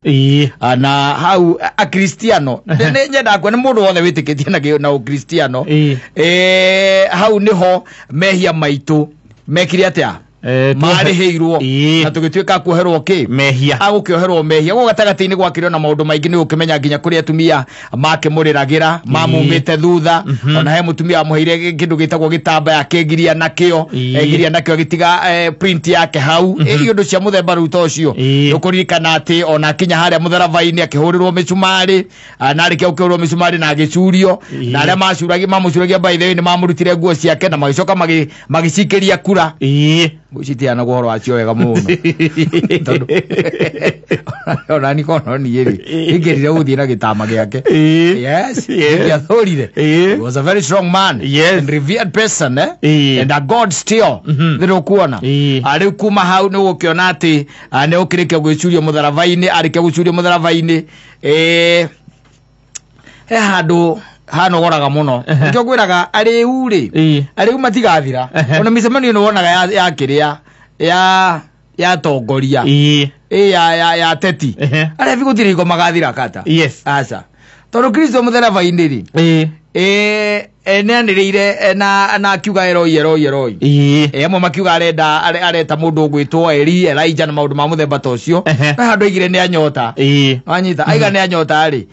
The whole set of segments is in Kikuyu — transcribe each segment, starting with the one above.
Ĩĩ. Na hau akristiano nĩ nyendaga kuona mũndũ wothe wĩtĩkĩtie na ũkristiano. Ĩĩ. Hau nĩho mehia maitũ mekire atĩa? Marĩhĩirwo Ĩĩ. na tũgĩtuĩka kuoherwo kĩ? Mehia. Agũkĩoherwo mehia gũkũ gatagatĩ-inĩ gwakĩrĩ na maũndũ maingĩ, nĩ ũkĩmenya nginya kũrĩ atumia makĩmũrĩragĩra mamumĩte thutha. Ona he mũtumia wamũheire kĩndũ gĩtagwo gĩtambaya akĩgiria nakĩo. Ĩĩ. Egiria nakĩo agĩtiga print yake hau. Iũndũ cia mũthemba rĩu ta ũcio. Nĩũkũririkana atĩ ona akinya harĩa mũtharaba-inĩ akĩhũrĩrwo mĩcumarĩ, na arĩkia gũkĩhũrĩrwo mĩcumarĩ na agĩcurio. Na arĩa macuragia mamũcuragia, by the way, nĩ mamũrutire nguo ciake na magĩcoka magĩcikĩria kura. Citianagwo ũhoro wacio wega mũno, tondũ ona ni kono niĩ rĩ ingĩrire gũthiĩ na gĩtama gĩake. Yes. Ingĩathũrire. Ĩĩ. He was a very strong man and revered person, eh? And a god still. Nĩ ũkuona. Rĩu kuma hau nĩ ũgũkĩona atĩ nĩ ũkĩrĩkia gwĩcurio mũtharaba-inĩ. Arĩkia gwĩcurio mũtharaba-inĩ, he handũ hanogoraga mũno, nĩkĩo ngwĩraga arĩu rĩ, arĩu matigathira. Ona mĩcemanio nĩ wonaga ya kĩrĩa ya tongoria, ĩ ya teti, arĩa bi gũtirĩ hingo magathira kata. Aca, tondũ Kristo mũtharaba-inĩ rĩ, nĩ anĩrĩire, na akiuga "Eloi, Eloi, Eloi". Amwe makiuga arenda areta mũndũ ũgwĩtwo Eli, Elijah na maũndũ ma mũthemba ta ũcio. No handũ aigire nĩ anyota. Wanyita aiga nĩ anyota rĩ,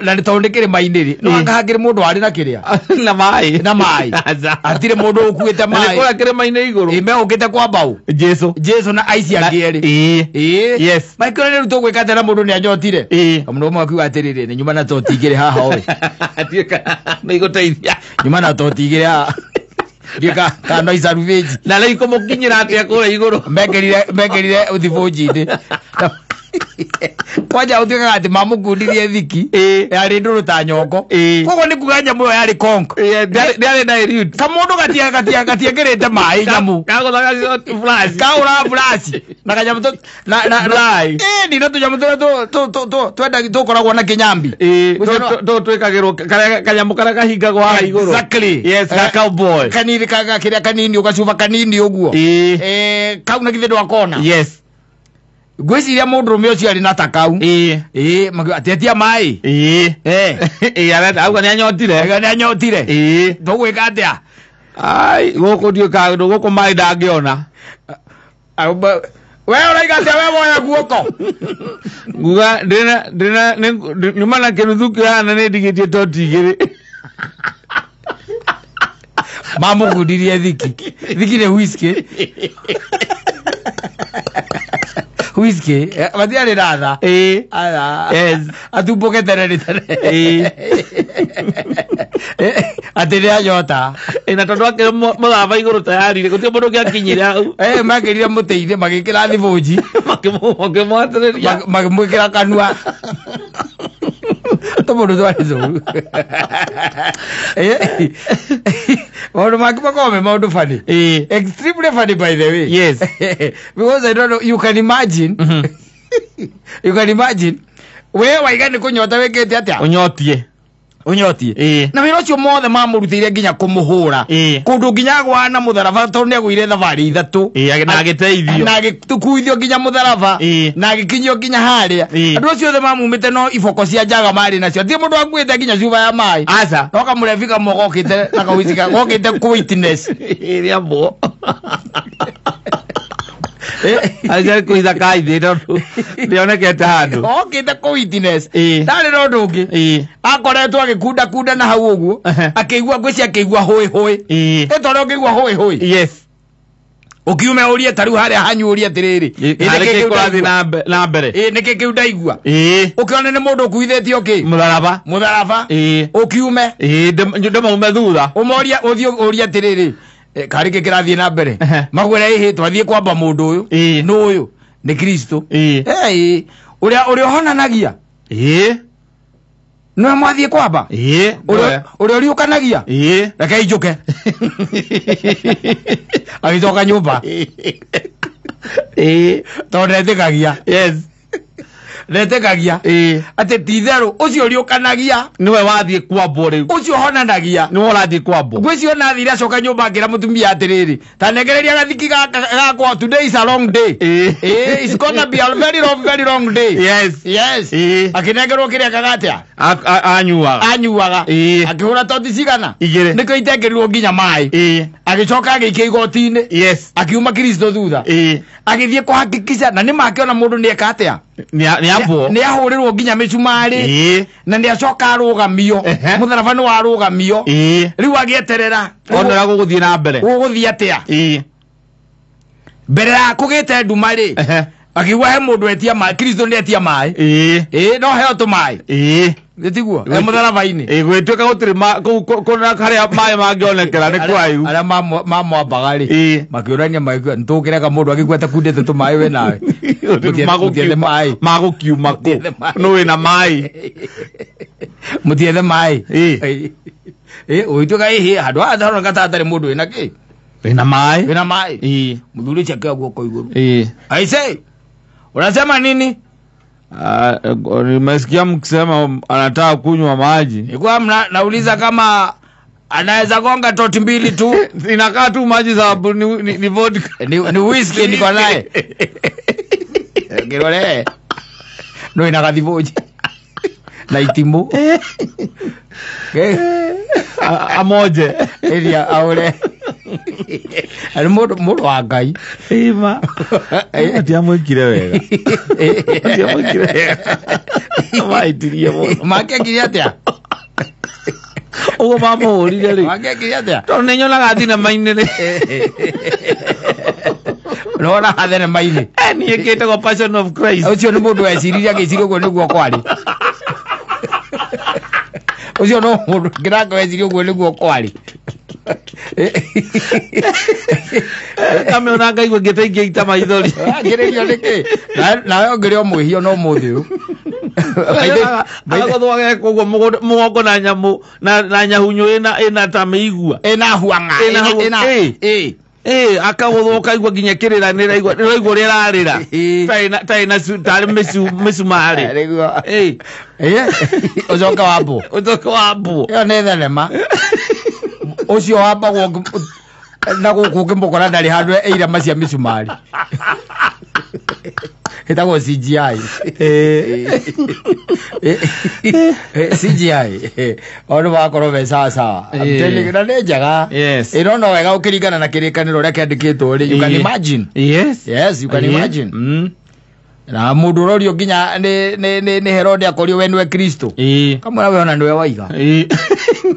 na nĩ tondũ nĩ kĩrĩma-inĩ rĩ, no anga hakĩrĩ mũndũ warĩ na kĩrĩa na maĩ. Na maĩ. Aca. Hatirĩ mũndũ ũkuĩte Na nĩ maĩ. kũrĩa kĩrĩma-inĩ igũrũ. Ĩ, megũkĩte kwa mbaũ. Jesu. Jesu na aici angĩ erĩ. Ĩĩ. Ĩĩ. Maikĩra nĩ rĩu tũgwĩka atĩa na mũndũ nĩ anyotire? Mũndũ ũmwe akiuga atĩrĩrĩ, nĩ nyuma na toti igĩrĩ haha ũĩ. Nĩ igũteithia. Nyuma na toti igĩrĩ haha. Ndiũĩ kana no icarubĩnji. Na rĩu kũmũkinyĩra atĩa kũrĩa igũrũ? Mekĩrire thibũnji-inĩ. Kwanja ũtuĩkaga atĩ mamũkundirie thiki. Yarĩ ndũrũ ta nyongo. Koguo nĩ kuga nyamũ ĩyo yarĩ conk. Ndĩarĩ dilute. Kamũndũ gatiekĩrĩte maĩ nyamũ. Kagũthaga flash. Kaũraga flash. Na kanyamũ na Dry. Ĩni na tũnyamũ tũrĩa twendagi tũkoragwo na kĩnyambi. Tũ twĩkagĩrwo kanyamũ karĩa kahingagwo haha igũrũ. Exactly. Yes, ga cowboy. Kanini kĩrĩa kanini ũgacuba kanini ũguo. Kau na githĩ ndwakona? Yes. Ngwĩciria mũndũrũme ũcio arĩ na ta kau. Ĩĩ, makiuga atĩ etia maĩ. Ĩĩ, arenda auga nĩ anyotire. Auga nĩ anyotire. Tũgwĩka atĩa? Ai, gũkũ ndiũĩ kaũndũ gũkũ maĩ ndangĩona. We ũraiga atĩa we woya guoko? Nguga ndĩna ndĩna nyuma na kĩnuthu kĩhana nĩ ndigĩtie toti igĩrĩ. Mamũgundirie thiki. Thiki nĩ whisky. Whisky. Matiarĩ na tha. Atha. Atumbũke tene nĩ tene. Atĩ nĩ anyota. Na tondũ akĩrĩ mũtharaba igũrũ tayari rĩ, gũtirĩ mũndũ ũngĩakinyire hau. Mekĩrire mũtĩ-inĩ magĩkĩra thibũnji. Makĩmwatĩrĩria. Makĩmwĩkĩra kanua. Tũmũndũ twarĩ tũru. Maũndũ mangĩ makoragwo me maũndũ funny. Extremely funny, by the way. Because I don't know, you can imagine. You can imagine. We waiga nĩ kũnyota wĩkĩte atĩa? Ũnyotie. Ũnyotie. Na wĩra ũcio mothe mamũrutĩire nginya kũmũhũra. Kũndũ nginya agwa na mũtharaba tondũ nĩ agũire thabarĩ ithatũ. Na agĩteithio. Na agĩkuithio nginya mũtharaba. Na agĩkinyio nginya harĩa. Andũ acio othe mamumĩte no iboko cia njaga marĩ nacio. Hatirĩ mũndũ akuĩte nginya cuba ya maĩ. Aca. No kamũrebi kamwe gokĩte na kawici gokĩte kũ witness. Ĩrĩa mbũ. Aca kũitha kaithĩ tondũ ndĩonekete handũ. Okĩte kũ witness. Ndarĩ na ũndũ ũngĩ. Akoretwo agĩkunda kunda na hau ũguo. Akĩigua ngwĩcia akĩigua hũĩ hũĩ. Ĩ ta ũrĩa ũngĩigua hũĩ hũĩ. Ũkiume ũrie ta rĩu harĩa hanyu ũrie atĩrĩrĩ. Ĩ, Harĩ nĩkĩ kĩ kĩu kũrathiĩ ndaigua? na mbere. Ĩ, nĩkĩ kĩu ndaigua? Ũkĩone nĩ mũndũ ũkuithĩtio kĩ? Mũtharaba. Mũtharaba. Ũkiume. Ndĩmaume thutha. Ũmorie ũthiĩ ũrie atĩrĩrĩ. Karĩ kĩ kĩrathiĩ na mbere? Makwĩre ĩhĩ twathiĩ kwamba mũndũ ũyũ. Nũ ũyũ? Nĩ Kristo. Ĩ, ũrĩa ũhonanagia. Nĩwe mwathiĩ kwamba? Ũrĩa ũriũkanagia? Reke injũke. Agĩcoka nyũmba. Tondũ ndetĩkagia. Ndetĩkagia atĩ ti itherũ ũcio ũriũkanagia nĩwe wathiĩ kwambwo rĩu, ũcio ũhonanagia, nĩwe ũrathiĩ kwambwo. Ngwĩciria ona athire acoka nyũmba akĩra mũtumia atĩrĩrĩ, ta nengereria gathiki gakwa, today is a long day. It's gonna be a very long, very long day. Yes. Yes. Akĩnengerwo kĩrĩa kagatia Anyuaga. Anyuaga. Akĩhũra toti cigana? 2. Nĩkĩo itekĩrirwo nginya maĩ. Agĩcoka agĩikia igoti-inĩ. Yes. Akiuma Kristo thutha. Agĩthiĩ kũhakikisha na nĩ makĩona mũndũ nĩ eka atĩa? Nĩ ambwo. Nĩ ahũrĩrwo nginya mĩcumarĩ. Na nĩ acoka arũgamio. Mũtharaba nĩ warũgamio. Rĩu agĩeterera. Ona ũrĩa gũgũthiĩ na mbere. Gũgũthiĩ atĩa? Mbere ya kũgĩte nduma rĩ, akiuga he mũndũ etia maĩ, Kristo nĩ etia maĩ. No heo tũmaĩ. Nĩ tiguo? He mũtharaba-inĩ. Gwĩtuĩka gũtirĩ kũu harĩa maĩ mangĩonekera nĩ kũraihu. Arĩa mamwambaga rĩ, makĩũrania magĩkua, nĩtũkĩreka mũndũ agĩkua ta kundĩte tũmaĩ we nawe. Mũtiethe maĩ. Magũkiuma kũ? Nũ wĩna maĩ? Mũtiethe maĩ. Ũgĩtuĩka ĩhĩ handũ haha haroneka ta hatarĩ mũndũ wĩna kĩ? Wĩna maĩ. Wĩna maĩ. Mũthuri ũcio akĩoya guoko igũrũ. Aisee, unasema nini? Nimesikia mkisema anataka kunywa maji. Nilikuwa nauliza kama anaweza gonga toti 2 tu. Inakaa tu maji za ni vodka. Ni whisky niko naye. Kirole. No inakathiboji. Na itimu. Amoje. Eria aure. Ari mũndũ wa Ngai. Ima. Matiamwĩkire wega. Matiamwĩkire wega. Maitirie mũno. Makĩekire atĩa? Ũguo mamũhũrire rĩ. Makĩekire atĩa? Tondũ nĩ nyonaga thinema-inĩ rĩ. Nĩwonaga thinema-inĩ? Niĩ ngĩtagwo Passion of Christ. Ũcio nĩ mũndũ weciririe agĩciria ũguo nĩguo kwarĩ. Ũcio no mũndũ ngĩranga weciria ũguo nĩguo kwarĩ. Kamĩona ngaigua ngĩte ingĩita maithori. Angĩrĩrio nĩkĩ? Nawe ũngĩrĩ o mwĩhia no mũthĩ ũyũ. Agagũthwo ageka ũguo mũgongo na nyamũ na nyahunyũ ĩna ta mĩigua. Ĩna huang'a. Akagũthwo ũkaigua nginya kĩrĩra nĩraigua ũrĩa ĩrarĩra. Tarĩ mĩcumarĩ. Ũcoke wambwo. Ũcoke wambwo. Ĩyo nĩ thenema. Ũcio wambagwo na gũkũ ũkĩmũkora ndarĩ handũ ĩira macia mĩcumarĩ. Ĩtagwo CGI. CGI. O nĩ wakorwo me sawa sawa. I'm telling you, na nĩ njega. Ĩno no wega ũkĩringana na kĩrĩkanĩro ũrĩa kĩandĩkĩtwo rĩ, you can imagine. Yes. Yes, you can imagine. Na mũndũ ũrorio nginya nĩ Herode akorio we nĩwe Kristo. Kamwĩra we ona nĩwe waiga.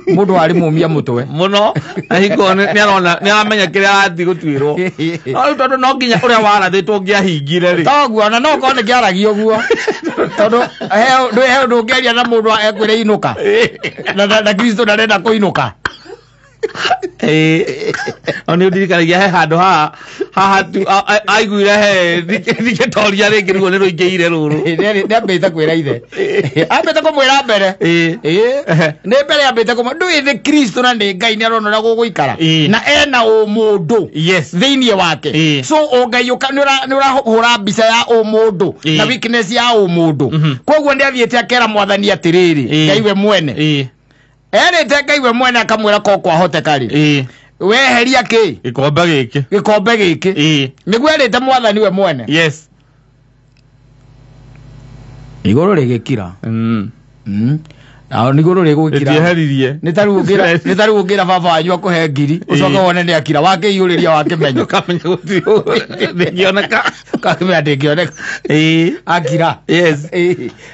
Mũndũ warĩ mũmia mũtwe. Mũno. Na hingo nĩ aramenya kĩrĩa arathiĩ gũtuĩrwo. No rĩu tondũ no nginya ũrĩa warathĩtwo ũngĩahingire rĩ. Toguo ona no ũkorwo nĩkĩaragia ũguo. Tondũ he ũndũ ũngĩaria na mũndũ ekwĩre inũka. Na Kristo ndarenda kũinũka. O nĩ ũndirikanagia he handũ haha tu aiguire he ndingĩtoria rĩngĩ ruo nĩ rũingĩire rũrũ. Nĩ ambĩte kwĩra ithe. Ambĩte kũmwĩra mbere. Nĩ mbere ambĩte kũmwĩra ndũĩ nĩ Kristo na nĩ Ngai nĩ arona ũrĩa gũgũikara. Na ena ũmũndũ thĩinĩ wake. So ũngai nĩ ũrahũra mbica ya ũmũndũ na weakness ya ũmũndũ. Koguo nĩ athiĩte akera mwathani atĩrĩrĩ, Ngai we mwene. Erĩte Ngai we mwene akamwĩra ko kwahoteka rĩ. Weheria kĩ? Gĩkombe gĩkĩ. Gĩkombe gĩkĩ. Nĩguo erĩte mwathani we mwene. Yes. Igũrũ rĩgĩkira. Nao igũrũ rĩgũkira. Rĩtieheririe. Nĩ ta rĩu ũngĩra baba wanyu akũhe ngiri, ũcoke wone nĩ akira, wakĩiyũrĩria wakĩmenya. Ũkamenya gũtirĩ ndĩngĩoneka. Ũkamenya ndĩngĩoneka. Akira. Yes.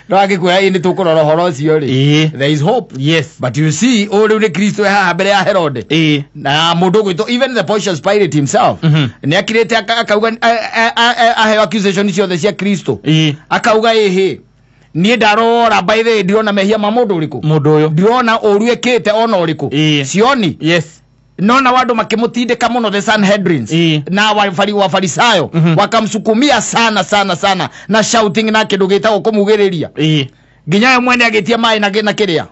No angĩkwĩra ĩ nĩ tũkũrora ũhoro ũcio rĩ. There is hope. Yes. But you see, ũyũ rĩu nĩ Kristo e haha mbere ya Herode. Na mũndũ ũgwĩtwo even the Pontius Pilate himself. Nĩ akirĩte akauga aheo accusation ciothe cia Kristo. Akauga ĩhĩ. Niĩ ndarora by the way ndirona mehia ma mũndũ ũrĩkũ. Mũndũ ũyũ. Ndirona ũru ĩkĩte ona ũrĩkũ. Sioni. Yes. Nona wadu makimutindika muno the Sanhedrins na wafarisayo wakamsukumia sana sana sana na shouting na kindu gitagwo kumugiriria nginya we mwene agitia mai na kiria.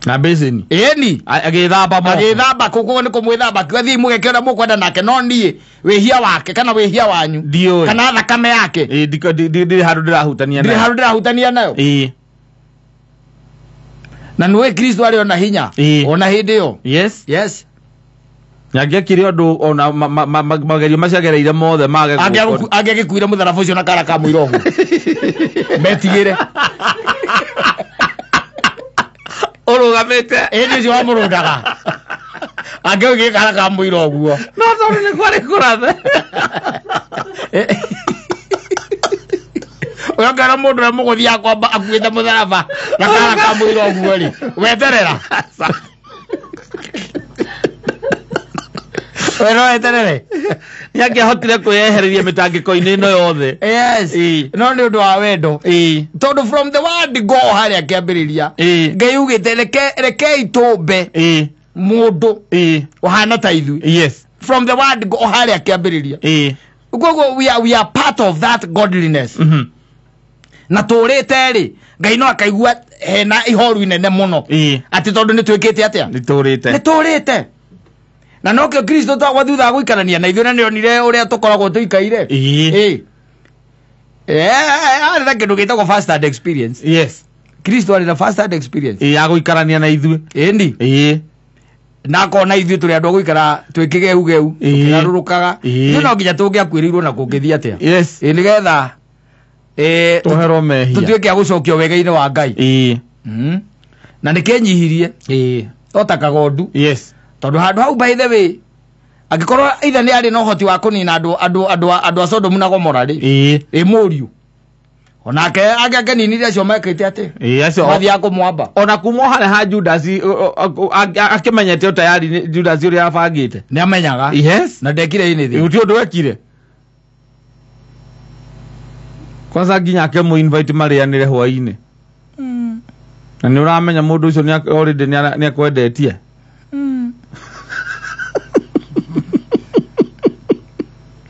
Na basin. Ĩni. Agĩthamba moko. Agĩthamba kũguo nĩ kũmwĩthamba kiuga thiĩ mũgeke ũrĩa mũkwenda nake no niĩ wĩhia wake kana wĩhia wanyu. Ndiũĩ. Kana thakame yake. Ĩĩ ndirĩ handũ ndĩrahutania Ndirĩ nayo. handũ ndĩrahutania nayo. Ĩĩ. Na nĩũĩ Kristo arĩ ona hinya. Ĩĩ. Ona hĩndĩ ĩyo. Yes. Yes. Angĩekire ũndũ ona magerio macio agereire mothe mage Angĩagĩkuire mũtharaba ũcio na kara ka mũira ũguo. Metigĩre. Ũrũgamĩte. Ĩndĩ ũcio wamũrũndaga. Angĩoigire kara ka mũira ũguo. No tondũ nĩ kwarĩ kũrathe. Ũyongera mũndũ ũrĩa mũgũthiaga kwamba akuĩte mũtharaba na kara ka mũira ũguo rĩ, weterera. We no weterere. Nĩ angĩahotire kwĩyehereria mĩtangĩko-inĩ ĩno yothe. Yes. Ĩĩ. No nĩ ũndũ wa wendo. Ĩĩ. Tondũ from the word go harĩa kĩambĩrĩria. Ĩĩ. Ngai ugĩte rekei tũmbe Ĩĩ. mũndũ Ĩĩ. ũhana ta ithuĩ. Yes. From the word go harĩa kĩambĩrĩria. Ĩĩ. Koguo we are part of that godliness. Mhm. Na tũrĩte rĩ, Ngai no akaigua hena ihoru inene mũno. Ĩĩ. Atĩ tondũ nĩ twĩkĩte atĩa? Nĩ tũrĩte. Nĩ tũrĩte. Na nokĩo Kristo twagwa thutha wa gũikarania na ithuĩ na nĩonire ũrĩa tũkoragwo tũikaire. Ĩĩ. Ĩĩ. Arĩ na kĩndũ gĩtagwo first hand experience. Yes. Kristo arĩ na first hand experience. Ĩĩ ya gũikarania na ithuĩ. Ĩni. Ĩĩ. Na akona ithuĩ tũrĩ andũ a gũikara twĩ kĩgeugeu, Ĩĩ. tũkĩgarũrũkaga. Ĩĩ. Ithuĩ no nginya tũngĩakuĩrĩirwo na kũngĩthiĩ atĩa. Yes. Ĩĩ nĩgetha Twoherwo mehia. tũtuĩke a gũcokio wega-inĩ wa Ngai. Ĩĩ. Na nĩkĩenyihirie Ĩĩ. o ta kagondu. Yes. Tondũ handũ hau by the way angĩkorwo ithe nĩ arĩ na ũhoti wa kũnina andũ a Sodomu na Gomora rĩ, Ĩĩ. ĩ mũriũ onake angĩakeninire acio mekĩte atĩ Ĩĩ acio mathiaga kũmwamba. ona kuma harĩa ha Judas akĩmenyete o tayari nĩ Judas ũrĩa abangĩte. Nĩ amenyaga. Yes. Na ndekire anything. Gũtirĩ ũndũ ekire. Kwanza nginya akĩmũ invite marĩanĩre hwaĩ-inĩ. Na nĩ ũramenya mũndũ ũcio already nĩ akwendetie.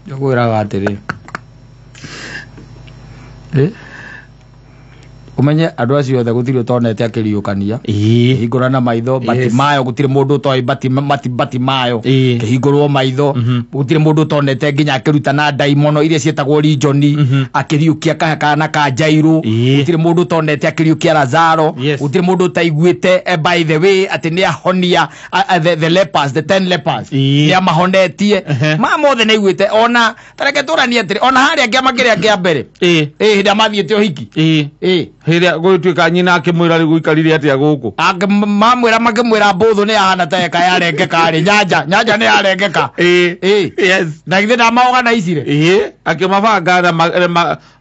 Ngwĩraga atĩrĩ. Ũmenye andũ acio othe gũtirĩ ũtonete akĩriũkania. Ĩĩ. Kĩhingũrana maitho Batimayo gũtirĩ mũndũ ũtoĩ Batimayo. Ĩĩ. Kĩhingũrwo maitho gũtirĩ mũndũ ũtonete nginya akĩrutana ndaimono iria ciĩtagwo Legion akĩriũkia kana ka Jairũ. Ĩĩ. Gũtirĩ mũndũ ũtonete akĩriũkia Lazaro. Yes. Gũtirĩ mũndũ ũtaiguĩte by the way atĩ nĩ ahonia the lepers, the 10 lepers. Ĩĩ. Nĩ amahonetie. Ehe. Ma mothe nĩ aiguĩte ona tareke tũranie atĩrĩ ona harĩa kĩama kĩrĩa kĩa mbere. Ĩĩ. Ĩĩ hĩndĩ ĩrĩa mathiĩte ũhiki. Ĩĩ. Ĩĩ. Hĩrĩa gũgĩtuĩka nyina akĩmwĩra rĩu gũikarire atĩa gũkũ. Mamwĩra makĩmwĩra mbũthũ nĩ yahana ta eka yarengeka rĩ nyanja nĩ yarengeka. Ĩĩ. Ĩĩ. Yes. Na githĩ ndamaorganizire. Ĩĩ. Akĩmabanga na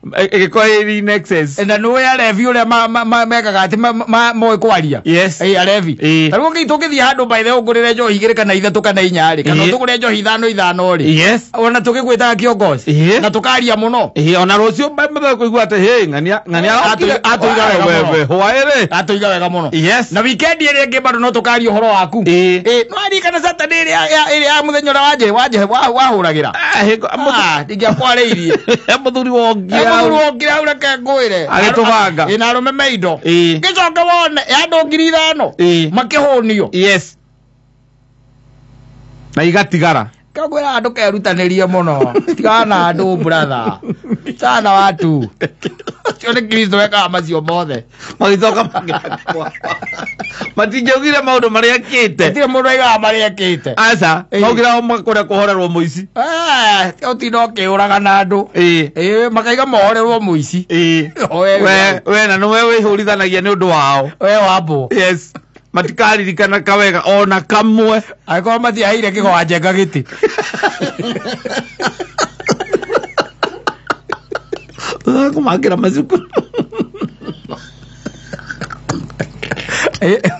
ĩgĩkorwo ĩrĩ in excess. Na nĩũĩ arebi ũrĩa mekaga atĩ moĩ kwaria. Yes. Ĩĩ arebi. Ĩĩ. Ta rĩu tũngĩthiĩ handũ by the way ũngũrĩre njohi igĩrĩ kana ithatũ kana inya rĩ kana Ĩĩ. tũgũre njohi ithano rĩ. Yes. Ona tũgĩgwĩtaga kiongozi. Ĩĩ. Na tũkaria mũno. Ĩĩ ona rũciũ mũthenya kũigua atĩ hĩ ng'ania arokire. Atũiga wega mũno. Wewe hwaĩ-rĩ. Atũiga wega mũno. Yes. Na weekend ĩrĩa ĩngĩ bado no tũkaria ũhoro waku. Ĩĩ. Ĩĩ no aririkana Saturday ĩrĩa ya mũthenya ũrĩa wahũragĩra. Ndingĩakwarĩirie. Mũthuri wongia. Mũthuri wongire hau reke ngwĩre. Agĩtũbanga. Ĩĩ na arũme me indo. Ĩĩ. Ngĩcoka wone ya andũ 5,000. Ĩĩ. Makĩhũnio. Yes. Na igatigara. Kagwĩra andũ kerutanĩrie mũno. Tigana na andũ brother. Tigana na watu. Ũcio nĩ Kristo wekaga macio mothe. Magĩcoka magĩakwa. Matingĩaugire maũndũ marĩa ekĩte. Gũtirĩ mũndũ aigaga marĩa ekĩte. Aca, Ĩĩ. maugire o kũrĩa kũhorerwo mũici. Ũtinda ũkĩũraga na andũ. Ĩĩ. Ĩĩ makaiga mohorerwo mũici. Ĩĩ. We na nĩwe wĩhũrithanagia nĩ ũndũ wao. We wambwo. Yes. Matikaririkana kawega ona kamwe. Angĩkorwo matiaheire kĩgoa njenga gĩtĩ. Kũmakĩra macukuru.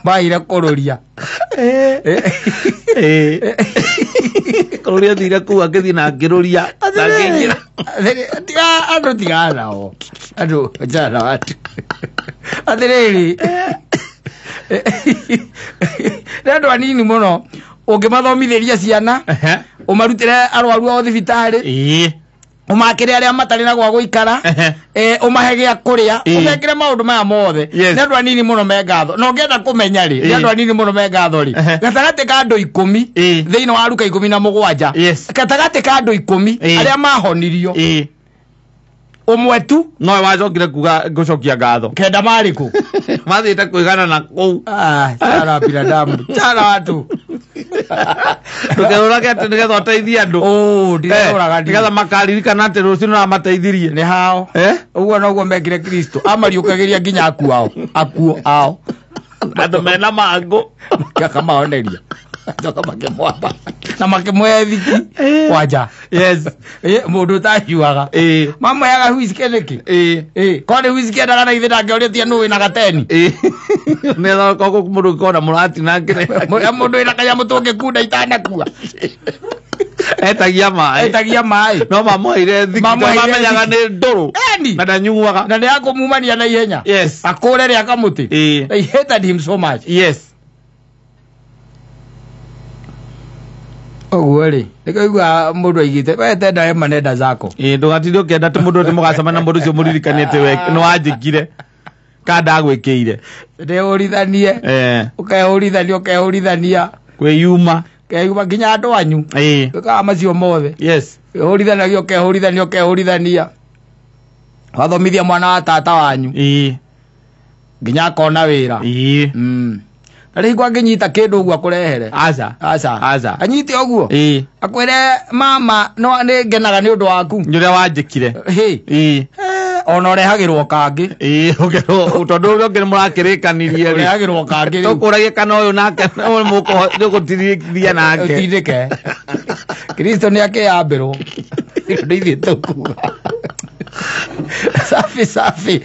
Maire kũrũria. Kũrũria thire kũu akĩthiĩ na akĩrũria. Na akĩingĩra. Tiga andũ tigana nao. Andũ achana na watu. Atĩrĩrĩ. Nĩ andũ anini mũno ũngĩmathomithĩria ciana ũmarutĩre arwaru ao thibitarĩ Ĩĩ. Umakire aria matari na gwa guikara, umahe gia kuria, umekire maundu maya mothe. Ni andu anini muno me ngatho. Na ungienda kumenya ri, ni andu anini muno me ngatho ri. Gatagati ka andu 10 thiini wa Luka 17. Gatagati ka andu 10 aria mahonirio. Umwe tu no wacokire kuga gucokia ngatho. Kenda mariku. Mathiite kwigana na kuu. Chara binadamu, chara watu. Ndũkerũrage atĩ nĩgetha ũteithie andũ. Ndirerũraga nĩgetha makaririkana atĩ rũciũ nĩũramateithirie. Nĩ hao. Ũguo noguo mekire Kristo. Amariũkagĩria nginya akuo ao. Akuo ao. Andũ mena mangũ. Akamahoneria. Acoka makĩmwamba. Na makĩmũhe thiki. Kwanja. Yes. Mũndũ ũtanyuaga. Mamũheaga whisky nĩkĩ? Korwo nĩ whisky endaga na ithe ndangĩorĩtie nũ wĩna gateni. Nĩgetha koguo mũndũ ũkona mũratinangĩre. Mũndũ wĩna kanyamũ tũngĩkunda itanakua. Etagia maĩ. Etagia maĩ. No mamũheire thiki tondũ mamenyaga nĩ ndũrũ. Na ndanyuaga. Na nĩakũmumania na ihenya. Yes. Akũre rĩa kamũtĩ. They hated him so much. Yes. Ũguo rĩ, nĩkĩo mũndũ aigĩte we tenda wema nenda zako. Ndũgatinde ũkĩenda atĩ mũndũ atĩ mũgacemania na mũndũ ũcio mũririkanie atĩ we nĩwanjĩkire kana ndagwĩkĩire. Ndĩũrithanie. Ũkehũrithania ũkehũrithania. Kwĩyuma. Keyuma nginya andũ anyu. Wĩkaga macio mothe. Yes. Wĩhũrithanagia ũkehũrithania ũkehũrithania. Wathomithia mwana wa tata wanyu. Nginya akona wĩra. Na rĩu angĩnyita kĩndũ ũguo akũrehere. Aca. Aca. Aca. Anyite ũguo. Akwĩre mama no nĩ ngenaga nĩ ũndũ waku. Nĩ ũrĩa wanjĩkire. Ona ũrehagĩrwo kangĩ. Ũkerwo tondũ ũrĩa ũngĩ nĩmũrakĩrĩkanirie rĩ. Ũrehagĩrwo kangĩ rĩu. Tũkũragie kana ũyũ nake nĩũgũtirithia nake. Ũtindĩke. Kristo nĩakĩambĩrwo. Nĩ ithuĩ tũkuga. Safi safi.